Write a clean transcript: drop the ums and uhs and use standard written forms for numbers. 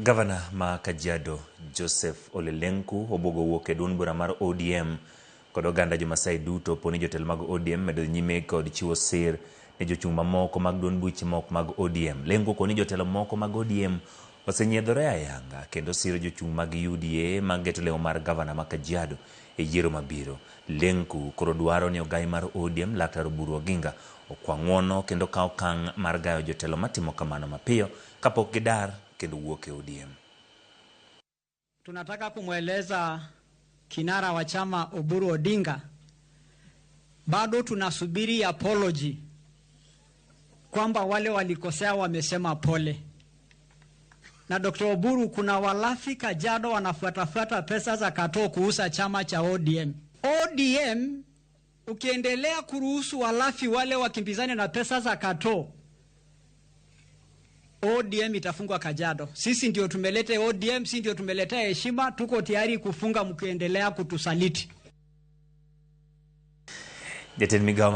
Gavana ma Kajiado Joseph Ole Lenku obwogo wuok e duond bura mar ODM kod oganda jo-Masai duto poni jotelo mag ODM medo nyime kod chiwo sir ne jochung' mamoko mag duond buche mok mag ODM. Lenku okoni jotelo moko mag ODM osenyiedhore ayanga kendo siro jochung' mag UDA mageto lemo mar gavana ma Kajiado e yiero mabiro. Lenku koro dwaro ni ogai mar ODM Laktar Oburu Oginga okwa ng'uono kendo kaw okang' mar gayo jotelo matimo kamano mapiyo kapok gidar kendo wuok e ODM. Tunataka kumweleza kinara wa chama Oburu Odinga, bado tunasubiri apology kwamba wale walikosea wamesema pole. Na Dr. Oburu, kuna walafi Kajiado wanafuatafuata pesa za katoo kuuza chama cha ODM. ODM ukiendelea kuruhusu walafi wale wakimbizane na pesa za katoo, ODM itafungwa Kajiado. Sisi ndio tumeleta ODM, sisi ndio tumeletea heshima, tuko tayari kufunga mkiendelea kutusaliti. Jatend migao